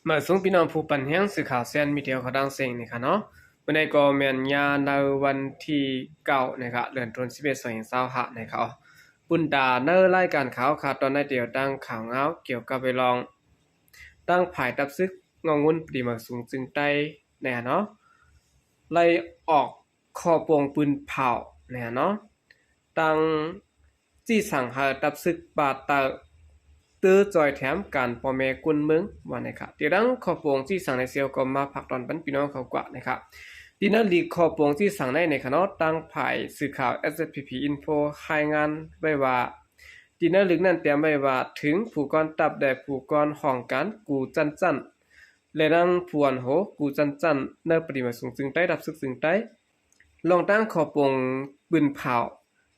ມາສູງພີ່ນ້ອງຜູ້ປັນແຮງສື່ຂ່າວແຊນມີເດຍຂອງຕ່າງເສັງນີ້ຄະເນາະ. ມື້ນີ້ກໍແມ່ນຍາມໃນວັນທີເກົ້ານະຄະ ເດືອນສິບເອັດ ສອງພັນຊາວຫ້ານະຄະ. ປຸນຕາໃນລາຍການຂ່າວຄະ ຕອນໃນດຽວຕັ້ງຂ່າວງາວກ່ຽວກັບໄປລອງ ທາງຝ່າຍຕັບຊຶກເງົາງຸ່ນປະຕິມາສູງຈຶ່ງໃຕ້ນະຄະເນາະ ໄດ້ອອກຂໍ້ປົງປືນເຜົານະຄະເນາະ ຕັ້ງ ຈີ່ສັ່ງໃຫ້ຕັບຊຶກປ່າເຕົາ ຕື້ຈອຍແຖມການພໍ່ແມ່ກຸນເມືອງວ່ານີ້ຄະ. ຕິດຕາມຂໍ້ປົງຈີ່ສັ່ງໃນເຊວກໍມາຝາກຕອນປັນພີ່ນ້ອງເຂົາກວ່ານະຄະ. ຕິດຕາມລີກຂໍ້ປົງຈີ່ສັ່ງໃນໃນຄະເນາະ ທາງຝ່າຍສື່ຂ່າວ ເອສເອັສພີພີ ອິນໂຟ ລາຍງານໄວ້ວ່າ ຕິດຕາມລີກນັ້ນຕຽມໄວ້ວ່າ ເຖິງຜູ້ກອນຕັບ ແລະ ຜູ້ກອນຫ້ອງການກູ່ຊັ້ນໆ ແລະ ນຳຜູ້ອອນໂຫກູ່ຊັ້ນໆ ໃນປະຕິມາສູງຈຶ່ງໃຕ້ ຕັບຊຶກຈຶ່ງໃຕ້ ລອງຕັ້ງຂໍ້ປົງປືນເຜົາ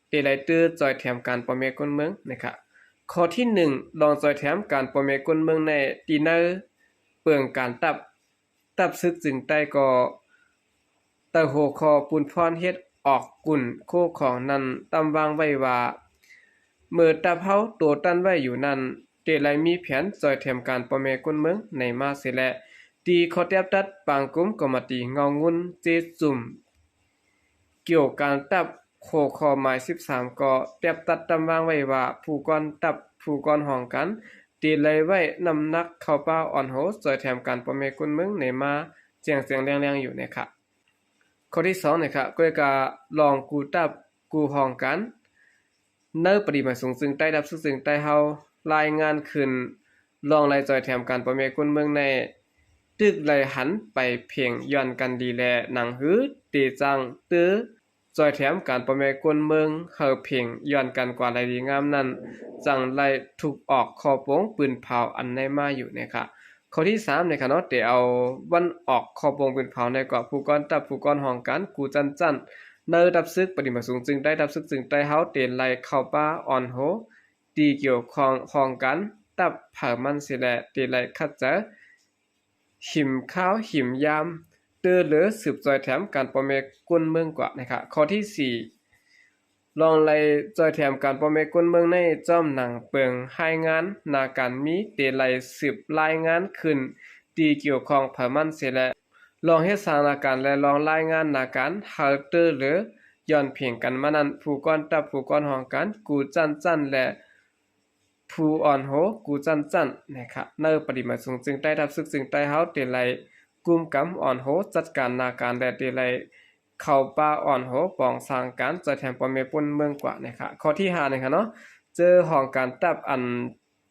ເຕໄລເຕີຈອຍແຖມການພໍ່ແມ່ກຸນເມືອງນະຄະ. ຂໍ້ທີໜຶ່ງ ລອງຈອຍແຖມການພໍ່ແມ່ກຸນເມືອງໃນ ຕີໃນເປິງການຕັບ ຕັບຊຶກຈຶ່ງໃຕ້ກໍ ໃຕ້ຫົວຂໍ້ປຸນພອນເຮັດອອກກຸນໂຄຂອງນັ້ນ ຕຳວາງໄວ້ວ່າ ເມື່ອຕັບເຮົາໂຕຕັນໄວ້ຢູ່ນັ້ນ ເຕໄລມີແຜນຈອຍແຖມການພໍ່ແມ່ກຸນເມືອງໃນມາເສຍແລະ ຕີຂໍ້ແຕບຕັດປາງກຸ່ມກໍມາຕີເງົາງຸ່ນເຈຈຸ່ມ ກ່ຽວການຕັບ ຫົວຂໍ້ໝາຍສິບສາມກໍແຕບຕັດຕຳວາງໄວ້ວ່າ ຜູ້ກອນຕັບ ຜູ້ກອນຫ້ອງການ ເຕໄລໄວ້ນ້ຳໜັກເຂົ້າປ່າອ່ອນໂຫ ຈອຍແຖມການພໍ່ແມ່ກຸນເມືອງໃນມາແຈ້ງແຈ້ງແລງແລງຢູ່ນະຄະ. ຂໍ້ທີສອງນະຄະ ກ້ວຍກາລອງກູ່ຕັບ ກູ່ຫ້ອງການ ໃນປະຕິມາສູງຈຶ່ງໃຕ້ ດັບສຸກຈຶ່ງໃຕ້ເຮົາລາຍງານຂຶ້ນ ລອງໄລ່ຈອຍແຖມການພໍ່ແມ່ກຸນເມືອງໃນ ຕຶກໄລ່ຫັນໄປເພງຍ້ອນກັນດີແລະ ໜັງຫືເຕຈ້າງຕື່ ຈອຍແຖມການພໍ່ແມ່ກຸນເມືອງໃຫ້ເພງຍ້ອນກັນກວ່າໄລ່ດີງາມນັ້ນ ຈັ່ງໄດ້ຖືກອອກຂໍ້ປົງປືນເຜົາອັນໃນມາຢູ່ນະຄະ. ຂໍ້ທີສາມນະຄະເນາະ ເຕເອົາວັນອອກຂໍ້ປົງປືນເຜົາໃນກວ່າ ຜູ້ກອນຕັບ ຜູ້ກອນຫ້ອງການ ກູ່ຊັ້ນໆ ໃນດັບຊຶກປະຕິມາສູງຈຶ່ງໃຕ້ ດັບຊຶກຈຶ່ງໃຕ້ເຮົາເຕໄລ່ເຂົ້າປ່າອ່ອນໂຫ ທີ່ກ່ຽວຂ້ອງຫ້ອງການຕັບເຜົາມັນເສຍແລະ ເຕໄລ່ຂັດໃຈ ຫິມຄາວຫິມຍາມ ເຕີເຫຼືອສືບຈອຍແຖມການພໍ່ແມ່ກຸນເມືອງກວ່ານະຄະ. ຂໍ້ທີສີ່ ລອງໄລ່ຈອຍແຖມການພໍ່ແມ່ກຸນເມືອງໃນ ຈ້ອມໜັງເປິງລາຍງານນາການມີ ເຕໄລ່ສືບລາຍງານຂຶ້ນທີ່ກ່ຽວຂ້ອງເຜົາມັນເສຍແລະ ລອງເຮັດສານາການ ແລະ ລອງລາຍງານນາການ ໃຫ້ເຕີເຫຼືອຍ້ອນເພງກັນມານັ້ນ ຜູ້ກອນຕັບ ຜູ້ກອນຫ້ອງການ ກູ່ຊັ້ນໆ ແລະ ຜູ້ອ່ອນໂຫ ກູ່ຊັ້ນໆ ນະຄະ ໃນປະຕິມາສູງຈຶ່ງໃຕ້ ດັບຊຶກຈຶ່ງໃຕ້ເຮົາເຕໄລ່ກຸມກຳອ່ອນໂຫ ຈັດການນາການ ແລະ ເຕໄລ່ເຂົ້າປ່າອ່ອນໂຫ ປອງສ້າງການຈອຍແຖມພໍ່ແມ່ກຸນເມືອງກວ່ານະຄະ. ຂໍ້ທີຫ້ານະຄະເນາະ ເຈີຫ້ອງການຕັບອັນ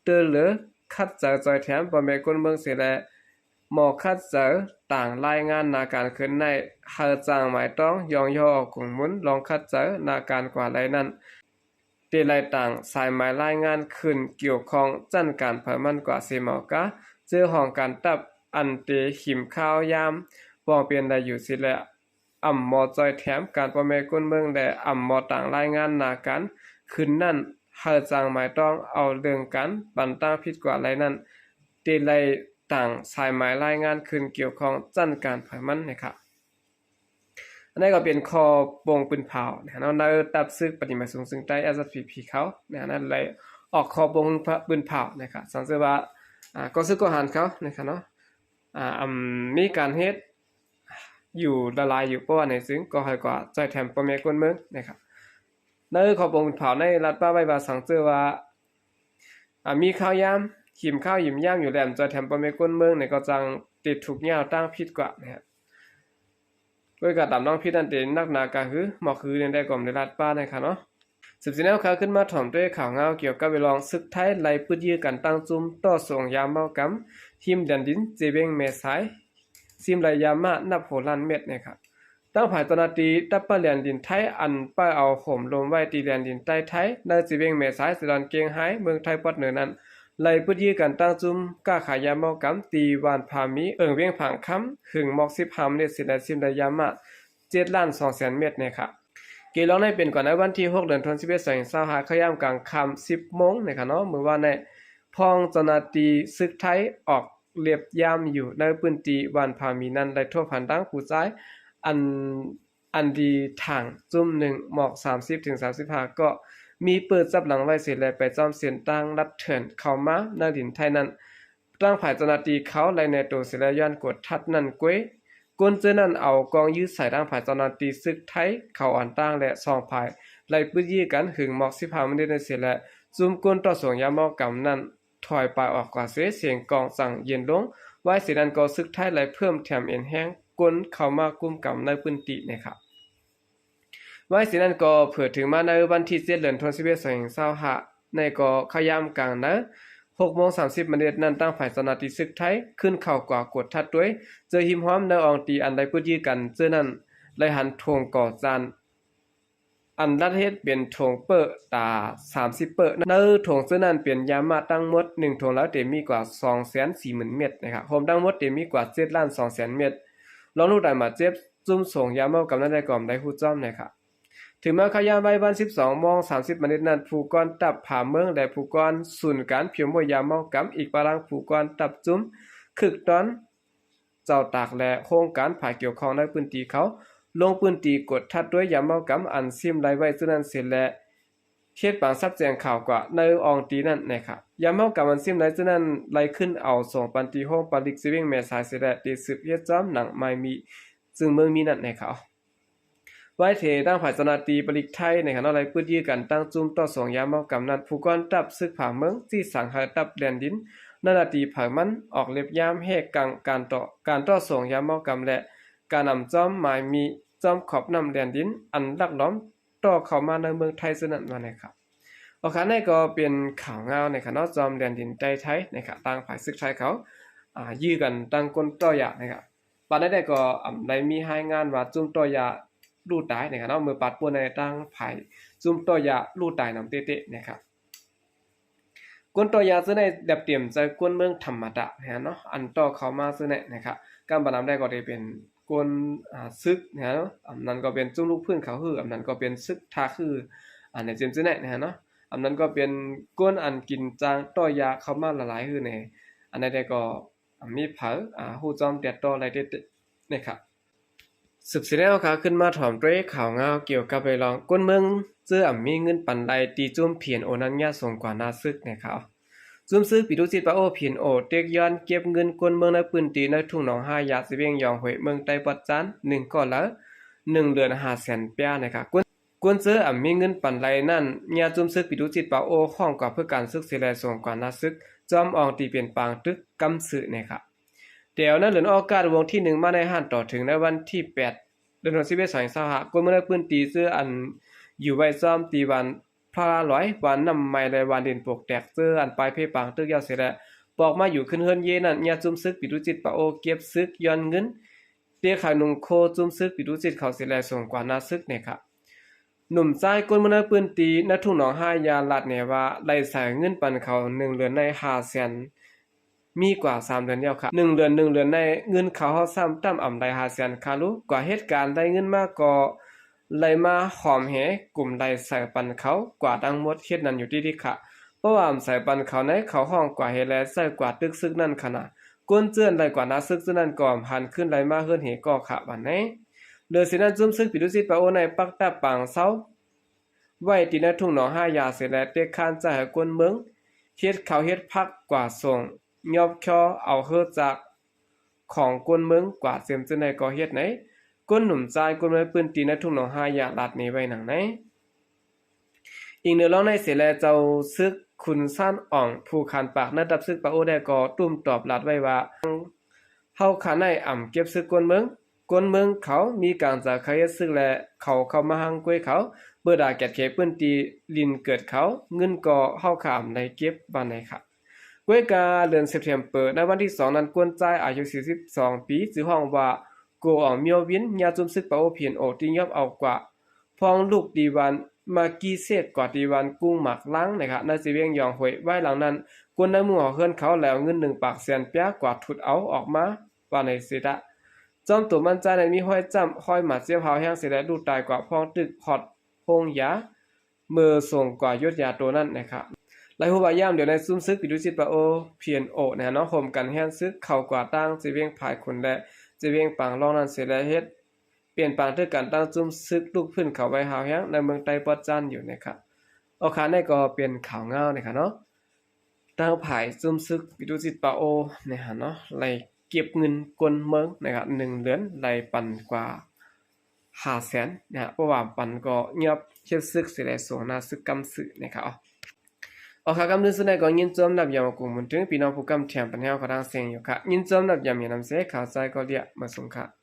ເຕີເຫຼືອຂັດໃຈຈອຍແຖມພໍ່ແມ່ກຸນເມືອງເສຍແລະ ໝໍຂັດໃຈຕ່າງລາຍງານນາການຄືນໃນ ໃຫ້ຈ້າງໝາຍຕ້ອງ ຍ້ອງຍໍເອົາກົງມູນ ລອງຂັດໃຈນາການກວ່າໄລ່ນັ້ນ ເຕໄລ່ຕ່າງສາຍໝາຍລາຍງານຂຶ້ນກ່ຽວຂ້ອງ ຈັດການເຜົາມັນກວ່າເສເໝົາກາ ເຈີຫ້ອງການຕັບອັນເຕຫິມຄາວຍາມ ປ້ອງເປັນໄດ້ຢູ່ເສຍແລະ ອຳໝໍຈອຍແຖມການພໍ່ແມ່ກຸນເມືອງ ແລະ ອຳໝໍຕ່າງລາຍງານນາການຄືນນັ້ນ ໃຫ້ຈ້າງໝາຍຕ້ອງເອົາເລື່ອງການປັນຕ່າງຜິດກວ່າໄລ່ນັ້ນ ເຕໄລ່ຕ່າງສາຍໝາຍລາຍງານຂຶ້ນກ່ຽວຂ້ອງ ຈັດການເຜົາມັນນະຄະ. ອັນນີ້ກໍເປັນຂໍ້ປົງປືນເຜົານະຄະເນາະ ໃນດັບຊຶກປະຕິມາສູງຈຶ່ງໃຕ້ ເອສເອັສພີພີ ເຂົານະຄະ ໄດ້ອອກຂໍ້ປົງປືນເຜົານະຄະ. ສັງເກດວ່າ ອ່າ ກໍຊຶກກໍຫັນເຂົານະຄະເນາະ ອ່າ ອຳ ມີການເຮັດຢູ່ຫຼາຍໆຢູ່ ເພາະວ່າໃນຊຶກກໍໃຫ້ກວ່າຈອຍແຖມພໍ່ແມ່ກຸນເມືອງນະຄະ. ໃນຂໍ້ປົງປືນເຜົາໃນລັດປະໄວ້ວ່າ ສັງເກດວ່າ ອ່າ ມີຄາວຍາມ ຫິມຄາວຫິມຍາມຢູ່ແລ້ວ ຈອຍແຖມພໍ່ແມ່ກຸນເມືອງນີ້ ກໍຈັ່ງຕິດທຸກຍາວຕ່າງຜິດກວ່ານະຄະ. ດ້ວຍການຕາມນ້ອງພິດນັ້ນເຕໜັກໜາກະຫື ໝອກຫືແນວໃດກໍບໍ່ໄດ້ລາດປານະຄະເນາະ. ສືບສຽນແນວຂ່າວຂຶ້ນມາຖ່ອມດ້ວຍຂ່າວງາວກ່ຽວກັບເວລອງ ຊຶກໄທໄລ່ປຶດຢື້ກັນຕັ້ງຈຸ້ມຕໍ່ສົງຢາເມົາກຳ ຮິມແດນດິນເຈເວັງແມ່ສາຍ ຊິມໄລ່ຢາມານັບຫົວລ້ານເມັດນະຄະ. ທາງຝ່າຍເຈົ້າໜ້າທີ່ດັບປະແດນດິນໄທ ອັນໄປເອົາໂຫມລົມໄວ້ທີ່ແດນດິນໃຕ້ໄທ ໃນເຈເວັງແມ່ສາຍ ເຊດອນເກງໄຮ ເມືອງໄທປອດເໜືອນັ້ນ ໄລ່ປຶດຢື້ກັນຕັ້ງຈຸ້ມຄ້າຂາຍຢາເມົາກຳ ທີ່ບ້ານຜາມີ ເອີງວຽງຜາງຄຳ ຫຶງໝອກສິບຫ້າເມັດ ສິນໄດ້ ຊິມໄດ້ຢາມາ ເຈັດລ້ານສອງແສນເມັດນະຄະ. ເກດລອງໃນເປັນກ່ອນໃນວັນທີຫົກ ເດືອນສິບເອັດ ສອງພັນຊາວຫ້າ ເຂົ້າຍາມກາງຄ່ຳ ສິບໂມງນະຄະເນາະ ມື້ວານນີ້ ພ້ອງເຈົ້າໜ້າທີ່ຊຶກໄທອອກລຽບຢາມຢູ່ໃນພື້ນທີ່ບ້ານຜາມີນັ້ນ ໄດ້ພົບເຫັນທັງຜູ້ຊາຍ ອັນ ອັນດີທາງຈຸ້ມໜຶ່ງ ໝອກສາມສິບເຖິງສາມສິບຫ້າ ກໍມີເປີດຈັບຫຼັງໄວ້ເສຍ ແລະ ໄປຈ້ອມເສັ້ນທາງລັດເຖື່ອນເຂົ້າມາໃນດິນໄທນັ້ນ ທາງຝ່າຍເຈົ້າໜ້າທີ່ເຂົາໄລ່ແນໂຕເສຍແລ້ວ ຍ້ອນກົດທັດນັ້ນເກວຍ ກົນເຈີນັ້ນເອົາກອງຢື້ໃສ່ທາງຝ່າຍເຈົ້າໜ້າທີ່ຊຶກໄທເຂົ້າອ່ອນຕ້ານ ແລະ ສອງຝ່າຍໄລ່ປຶດຢື້ກັນຫຶງໝອກສິບຫ້າມິນິດນັ້ນເສຍແລ້ວ ຊຸມກົນຕໍ່ສົງຢາເມົາກຳນັ້ນຖອຍປາຍອອກກວ່າເສຍ ສຽງກອງຈັ່ງເຢັນລົງ. ໄວເສຍນັ້ນກໍຊຶກໄທໄລ່ເພີ່ມແຖມເອັນແຮງກົນເຂົ້າມາກຸມກຳໃນພື້ນທີ່ນະຄັບ. ໄວເສຍນັ້ນກໍເຜີດເຖິງມາໃນວັນທີເຈັດ ເດືອນສິບເອັດ ສອງພັນຊາວຫ້າ ໃນກໍເຂົ້າຍາມກາງໃນ ຫົກໂມງສາມສິບມາເນັດນັ້ນ ທາງຝ່າຍເຈົ້າໜ້າທີ່ຊຶກໄທຂຶ້ນເຂົ້າກວາດກົດທັດດ້ວຍເຈີຫິມຫ້ອມໃນອ່ອງຕີອັນໄດ້ປຶດຢື້ກັນເຈີນັ້ນ ໄດ້ຫັນຖົງກໍ່ຈານ ອັນລັດເຮັດເປັນຖົງເປີ້ຕາສາມສິບເປີ້ ໃນຖົງເຈີນັ້ນເປັນຢາມາດທັງໝົດ ໜຶ່ງຖົງລາວເຕັມມີກວ່າສອງແສນສີ່ໝື່ນເມັດນະຄັບ ໂຮມທັງໝົດເຕັມມີກວ່າເຈັດລ້ານສອງແສນເມັດ ລອງລູກຕາຍມາເຈັບ ຈຸ້ມສົງຢາເມົາກຳນັ້ນໄດ້ກໍບໍ່ໄດ້ຮູ້ຈ້ອມນະຄັບ. ເຖິງມາເຂົ້າຍາມໄວວັນສິບສອງໂມງສາມສິບມາເນັດນັ້ນ ຜູ້ກອນທັບຜາເມືອງ ແລະ ຜູ້ກອນສູນການຜິວມວຍຢາເມົາກຳ ອີກປະລັງຜູ້ກອນທັບຈຸ້ມຄຶກຕອນເຈົ້າຕາກ ແລະ ໂຮງການຝ່າຍກ່ຽວຂ້ອງໃນພື້ນທີ່ເຂົາ ລົງພື້ນທີ່ກົດທັດດ້ວຍຢາເມົາກຳອັນຊິມໄລ່ໄວ້ຈຸນັ້ນເສຍແລ້ວ ເຮັດບາງສັບແຈ້ງຂ່າວກວ່າໃນອ່ອງຕີນັ້ນນະຄັບ. ຢາເມົາກຳອັນຊິມໄລ່ຈຸນັ້ນໄລ່ຂຶ້ນເອົາສົ່ງປັນທີ່ໂຮງຜະລິດເຊເວັງແມ່ສາຍເສຍແລ້ວ ໄດ້ສືບເຮັດຈ້ອມໜັງມາຍມີ ຊຶ່ງເມືອງມີນັ້ນນະຄັບ. ໄວເທ ທາງຝ່າຍເຈົ້າໜ້າທີ່ຜະລິດໄທນະຄັບເນາະ ໄດ້ປຶດຢື້ກັນຕັ້ງຈຸ້ມຕໍ່ສົງຢາເມົາກຳນັ້ນ ຜູ້ກອນທັບຊຶກຜາເມືອງ ຊີ້ສັ່ງໃຫ້ທັບແດນດິນ ນາໜ້າທີ່ໃຜມັນ ອອກເລັບຍາມແຮກກັ້ງການຕໍ່ ການຕໍ່ສົງຢາເມົາກຳ ແລະ ການນຳຈ້ອມມາຍມີ ຈ້ອມຂອບນ້ຳແດນດິນ ອັນລັກລອມຕໍ່ເຂົ້າມາໃນເມືອງໄທເທື່ອນັ້ນວ່ານະຄັບ. ໂອເຄ ອັນນີ້ກໍເປັນຂ່າວງາວນະຄັບເນາະ ຈອມແດນດິນໃຕ້ໄທນະຄັບ ທາງຝ່າຍຊຶກໄທເຂົາ ອ່າ ຢື້ກັນຕັ້ງກົນຕໍ່ຢານະຄັບ. ປານໃດກໍອຳໄດ້ມີລາຍງານວ່າຈຸ້ມຕໍ່ຢາລູກຕາຍນະຄັບເນາະ ເມື່ອປາດປົວໃນທາງຝ່າຍຈຸ້ມຕໍ່ຢາລູກຕາຍນຳເຕະໆນະຄັບ. ກົນຕໍ່ຢາເຊິ່ງໄດ້ດັບເຕັມໃຈກົນເມືອງທຳມະດານະເນາະ ອັນຕໍ່ເຂົ້າມາເຊິ່ງໄດ້ນະຄັບ ກຳປະນຳໄດ້ກໍໄດ້ເປັນກົນ ອ່າ ຊຶກນະເນາະ ອຳນັ້ນກໍເປັນຈຸ້ມລູກພື້ນເຂົາຮື ອຳນັ້ນກໍເປັນຊຶກທາກຮື ອັນນີ້ເປັນເຊັ່ນນັ້ນນະເນາະ ອຳນັ້ນກໍເປັນກົນອັນກິນຈ້າງຕໍ່ຢາເຂົ້າມາຫຼາຍໆຮືແດ່ ອັນໃດກໍ ມີໃຜ ອ່າ ຮູ້ຈ້ອມແຕ່ຕໍ່ໄດ້ເດັດໆ ນະຄັບ. ສືບເສຍແລ້ວ ຂ້າຂຶ້ນມາຖອມດ້ວຍຂ່າວງາວກ່ຽວກັບເລື່ອງ ກົນເມືອງເຈີອຳມີເງິນປັນໄລ່ ຕີຈຸ້ມ ພີເອັນໂອ ນັ້ນຍາດສົ່ງກວ່າໜ້າຊຶກ ນະຄັບ. ຈຸ້ມຊຶກປີທຸຈິດປາໂອ ພີເອັນໂອ ເຕັກຍ້ອນເກັບເງິນກົນເມືອງໃນພື້ນທີ່ໃນທົ່ງໜອງຫ້າຢາ ເຊເວັງຢອງຫວຍ ເມືອງໄຕ້ປອດຈານ ໜຶ່ງກໍລະ ໜຶ່ງເດືອນຫ້າແສນປາຍ ນະຄັບ. ກົນເຈີອຳມີເງິນປັນໄລ່ນັ້ນ ຍາດຈຸ້ມຊຶກປີທຸຈິດປາໂອ ຮ້ອງກວ່າເພື່ອການຊຶກເສຍແລ້ວ ສົ່ງກວ່າໜ້າຊຶກ ຈອມອ່ອງຕີເປັນປາງຕຶກກຳຊຶກ ນະຄັບ. ແຕ່ໃນເດືອນອອກາດວົງທີໜຶ່ງມາໃນຫັ້ນ ຕໍ່ເຖິງໃນວັນທີແປດ ເດືອນສິບເອັດ ສອງພັນຊາວຫ້າ ຄົນເມືອງໃນພື້ນທີ່ເຈີອັນຢູ່ໄວ້ຊ້ອມທີ່ບ້ານພະລາລອຍ ບ້ານນ້ຳໃໝ່ ແລະ ບ້ານດິນປົກແຕກ ເຈີອັນປາຍເພປາງຕຶກແລ້ວເສຍແລ້ວ ປອກມາຢູ່ຂຶ້ນເຮືອນເຢນັ້ນ ຍາດຈຸ້ມຊຶກປີທຸຈິດປາໂອ ເກັບຊຶກຍ້ອນເງິນ ເຕະຂາຍນຸ່ງໂຄຈຸ້ມຊຶກປີທຸຈິດເຂົາເສຍແລ້ວ ສົ່ງກວ່າໜ້າຊຶກ ນະຄັບ. ໜຸ່ມຊາຍຄົນເມືອງໃນພື້ນທີ່ໃນທົ່ງໜອງຫ້າຢາ ລາດແນວ່າໄລ່ໃສ່ເງິນປັນເຂົາໜຶ່ງເດືອນໃນຫ້າແສນ ມີກວ່າສາມເດືອນແລ້ວຄັບ. ໜຶ່ງເດືອນ ໜຶ່ງເດືອນໃນເງິນເຂົາເຮົາຊ້ຳຕ່ຳອຳໄລຫ້າແສນຄາລູ ກວ່າເຮັດການໄດ້ເງິນມາກໍໄລ່ມາຫອມແຫກຸມໄລ່ໃສ່ປັນເຂົາກວ່າທັງໝົດ ເຮັດນັ້ນຢູ່ຕິໆ ຄັບ. ເພາະວ່າອຳໃສປັນເຂົາໃນເຂົາຮ້ອງກວ່າເຮັດແລະໃຊ້ກວ່າຕຶກຊຶກນັ້ນຂະໜາດ ກົນເຈື່ອນໄລ່ກວ່າໜ້າຊຶກເທື່ອນັ້ນກໍຫັນຂຶ້ນໄລ່ມາເຮືອນເຮກໍຂະບານໃນ. ເຫຼືອເສຍນັ້ນ ຈຸ້ມຊຶກປີທຸຈິດປາໂອໃນປັກຕັບປາງເຊົາ ໄວ້ທີ່ໃນທົ່ງໜອງຫ້າຢາເສຍແລະ ເຕະຄານຈາກໃຫ້ຄົນເມືອງເຮັດເຂົ້າເຮັດຜັກກວ່າສົ່ງ ຍອບເຄາະເອົາເຮືອຈັກຂອງຄົນເມືອງກວ່າເຕັມເທື່ອໃນກໍເຮັດໃນ ຄົນໜຸ່ມຊາຍຄົນໃນພື້ນທີ່ໃນທົ່ງໜອງຫ້າຢາລາດນີ້ໄວ້ດັ່ງໃນ. ອີງເໜືອລອງໃນເສຍແລ ເຈົ້າຊຶກຂຸນຊານອ່ອງ ຜູ້ຂານປາກໃນທັບຊຶກປາໂອ ແລະ ກໍຕຸ້ມຕອບລາດໄວ້ວ່າ ເຮົາຂ້າໃນອຳເກັບຊຶກຄົນເມືອງ ຄົນເມືອງເຂົາມີການຈາກເຂົາເຮັດຊຶກ ແລະ ເຂົາເຂົ້າມາຮັງກວຍເຂົາ ເບີດາແກດເຂດພື້ນທີ່ດິນເກີດເຂົາ ເງິນກໍເຮົາຂ້າອຳໄດ້ເກັບ ວ່າໃນຄັບ. ກວຍກາເດືອນເຊັບເທັມເປີ ໃນວັນທີສອງນັ້ນ ຄົນຊາຍອາຍຸສີ່ສິບສອງປີ ຊື່ຮ້ອງວ່າ ໂກອອງມຽວວິນ ຍາດຈຸ້ມຊຶກປາໂອ ພີເອັນໂອ ທີ່ຍອບເອົາກວ່າ ພ້ອມລູກຕີວານມາກີເຊກ ກວ່າຕີວານກຸງໝາກລ້າງ ນະຄັບ ໃນເຊວຽງຢອງຫວຍ ວາຍຫຼັງນັ້ນ ຄົນໃນໝູ່ເຮືອນເຂົາແລ້ວເງິນໜຶ່ງປາກແສນປາຍກວ່າທຸດເອົາອອກມາ ວ່າໃນເສຍແລະ ຈອມໂຕມັນຈາຍນັ້ນມີຮອຍຈ້ຳ ຮອຍບາດເຈັບຮາວແຮງເສຍແລະ ລູກຕາຍກວ່າພ້ອງຕຶກຮອດໂຮງຢາ ເມື່ອສົ່ງກວ່າຢຸດຢາໂຕນັ້ນ ນະຄັບ. ຫຼາຍຮູ້ວ່າຍາມດຽວໃນ ຈຸ້ມຊຶກປີທຸຈິດປາໂອ ພີເອັນໂອ ນະເນາະ ໂຮມກັນແຮນຊຶກເຂົ້າກວ່າຕັ້ງເຊວຽງພາຍຂຸນ ແລະ ເຊວຽງປາງລອງນັ້ນເສຍແລະ ເຮັດ ເປັນປາງຕຶກກັນຕັ້ງຈຸ້ມຊຶກລູກພື້ນເຂົາໄວ້ຮາວແຮງໃນເມືອງໄຕ້ປອດຈານຢູ່ນະຄັບ. ໂອເຄ ນີ້ກໍເປັນຂ່າວງາວນະຄັບເນາະ. ທາງຝ່າຍຊຸມສຶກວິຖຸຈິດປາໂອ ນະຮະເນາະ ໄດ້ເກັບເງິນກົ້ນເມືອງນະຄະ ໜຶ່ງເດືອນໄດ້ປັນກວ່າຫ້າແສນນະຮະ ເພາະວ່າປັນກໍຍອບເຮັດສຶກຊິໄດ້ສົ່ງໜ້າສຶກກຳຊື່ນະຄະ. ເອົາ ເອົາ ຄ່ະ ກຳເດີນສຸດໃດກໍຍິນຈອມນັບຢາມອາກົງບຸນເຖິງ ພີ່ນ້ອງຜູ້ກຳແຖມປັນແຮວເຂົ້າທາງແສງຢູ່ຄະ ຍິນຈອມນັບຢາມມີນ້ຳເສ ຂ່າວໃສກໍລຽກມາສົ່ງຄະ.